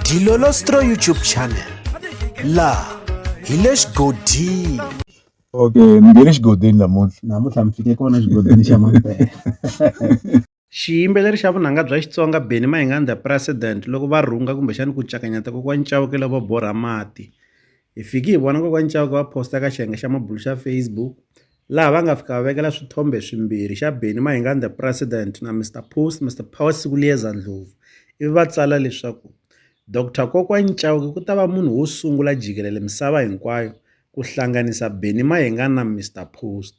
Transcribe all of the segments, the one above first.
Dilolostro YouTube channel laha hi le xigodini. Okay, mi nge le xigodini namuntlha. Namuntlha mi fike kona xigodini xa mampela. Xiyimbeleri xa vunanga bya Xitsonga Benny Mayengani The President loko va rhunga kumbexana ku cakanyata kokwani Chauke lavo borha mati. Hi fiki hi vona kokwani Chauke va posta ka xiyenge xa mabulo xa Facebook laha va nga fika va vekela swithombe swimbirhi xa Benny Mayengani The President na Mister Post Mister Power Sikuliyeza Ndlovu ivi va tsala leswaku Doctor Kokwani Chauke ku ta va munhu wo sungula jikelele misava hinkwayo ku hlanganisa Benny Mayengani na Mister Post.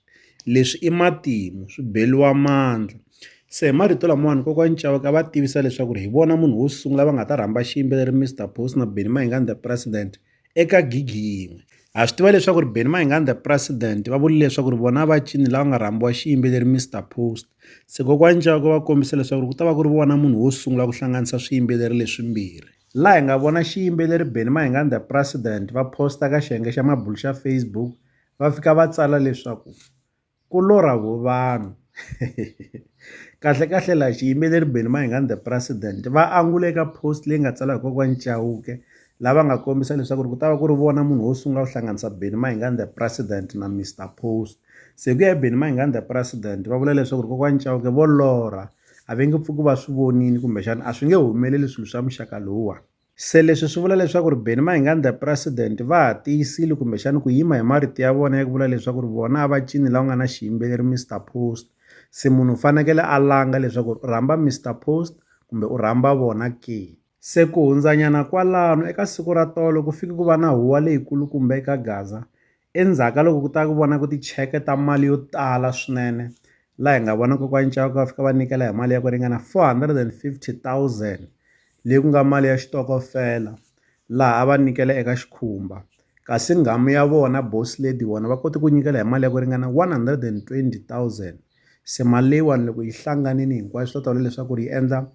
Leswi i matimu, swi beriwa mandla. Se hi marito lamawani kokwani Chauke a va tivisa leswaku ri hi vona munhu wo sungula va nga ta rhamba xiyimbeleri Mister Post na Benny Mayengani the President eka gigi yin'we. Ha swi tiva leswaku ri Benny Mayengani the President va vule leswaku ri vona va cini lava nga rhambiwa xiyimbeleri Mister Post. Se kokwani Chauke va kombisa leswaku ri ku ta va ku ri vona munhu wo sungula ku hlanganisa swiyimbeleri leswimbirhi. Laha hi nga vona xiyimbeleri Benny Mayengani the President va posta ka xiyenge xa mabulo xa Facebook va fika va tsala leswaku ku lorha vo vanhu kahlekahle laha xiyimbeleri Benny Mayengani the President va angule eka post leyi nga tsala hi kokwani Chauke lava nga kombisa leswaku ku ta va ku ri vona munhu wo sungula ku hlanganisa Benny Mayengani the President na Mister Post se hi ku ya hi Benny Mayengani the President va vula leswaku ri kokwani Chauke vo lorha a va nge pfuki va swi vonile kumbexana a swi nge humeleli swilo swa muxaka lowuwani se leswi swi vula leswaku ri Benny Mayengani the President va ha tiyisile kumbexana ku yima hi marito ya vona ya ku vula leswaku ri vona a va cini la ku nga na xiyimbeleri Mister Post se munhu u fanekele a langa leswaku u rhamba Mister Post kumbe u rhamba vona ke. Se ku hundzanyana kwalano eka siku ra tolo ku fike ku va na huwa leyikulukumba eka Gaza endzhaku ka loko ku ta ku vona ku ticheke ta mali yo tala swinene laha hi nga vona kokwani Chauke va fika va nyikela hi mali ya ku ringana 450 000 leyi ku nga mali ya xitokofela laha a va nyikela eka xikhumba kasi nghamu ya vona boss lady vona va kote ku nyikela hi mali ya ku ringana 120 000 se mali leyiwani loko yi hlanganini hinkwayo swi ta vula leswaku ri yi endla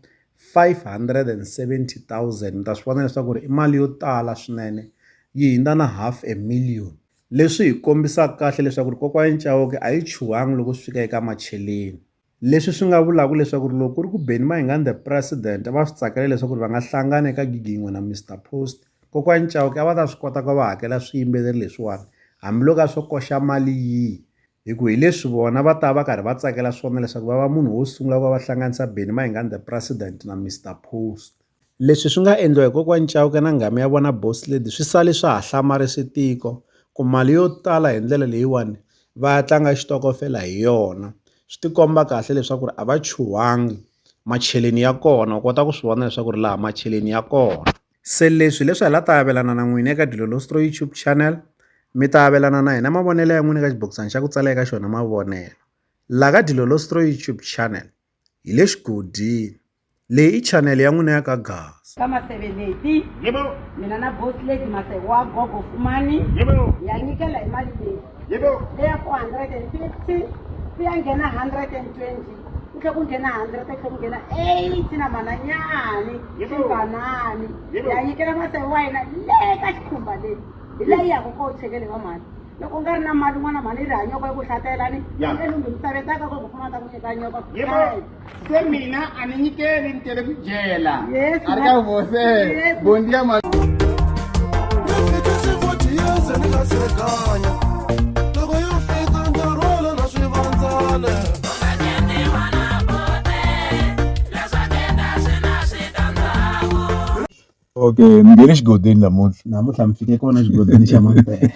570 000 mi ta swi vona leswaku ri i mali yo tala swinene yi hundza na half a million leswi hi kombisaka kahle leswaku ri kokwani Chauke a yi chuhangi loko swi fika eka macheleni leswi swi nga vulaka leswaku ri loko ku ri ku Benny Mayengani the President va swi tsakela leswaku ri va nga hlangana eka gigi yin'we na Mister Post kokwani Chauke a va ta swi kota ku va hakela swiyimbeleri leswiwani hambiloko a swo koxa mali yihi hi ku hi leswi vona va ta va karhi va tsakela swona leswaku va va munhu wo sungula ku va va hlanganisa Benny Mayengani the President na Mister Post. Leswi swi nga endliwa hi kokwani Chauke na nghamu ya vona Boss Lady swi sale swa ha hlamarise tiko ku mali yo tala hi ndlela leyiwani va ya tlanga xitokofela hi yona swi tikomba kahle leswaku ri a va chuhangi macheleni ya kona u kota ku swi vona leswaku ri laha macheleni ya kona. Se leswi leswi hi la ta avelana na n'wina eka Dilolostro YouTube channel mi ta avelana na hina mavonelo ya n'wina eka xibokisana xa ku tsala eka xona mavonelo laha ka Dilolostro YouTube channel hi le xigodini leyi i channel ya n'wina ya ka Gaza. Ka Maseveleti Yebo. Mina na boss lady Maseko wa gogo Fumani Yebo. Hi ya nyikela hi mali leyi Yebo. Leya 450 ku ya nghena 120 ku tlhe ku nghena 100 ku tlhe ku nghena 80 na mananyani Yebo. ximbanani Yebo. Hi ya nyikela Maseko wa hina le ka xikhumba leyi hi leyi yaka ko chekele va mali loko u nga ri na mali n'wana mhani yi ri hanyoko yi ku hlatelani Ya. nge lunghi misaveni ta ka ku fuma ta ku nyika nyoko Yebo. Se mina a ni nyikeli ni tele ku dyela. Yes, A ri ka vose. Yes. Bon dia ma. Loko yo fika nkarhi na swivandzana. Okay, mi nge le xigodini namuntlha. Namuntlha mi fike kona xigodini xa mampela.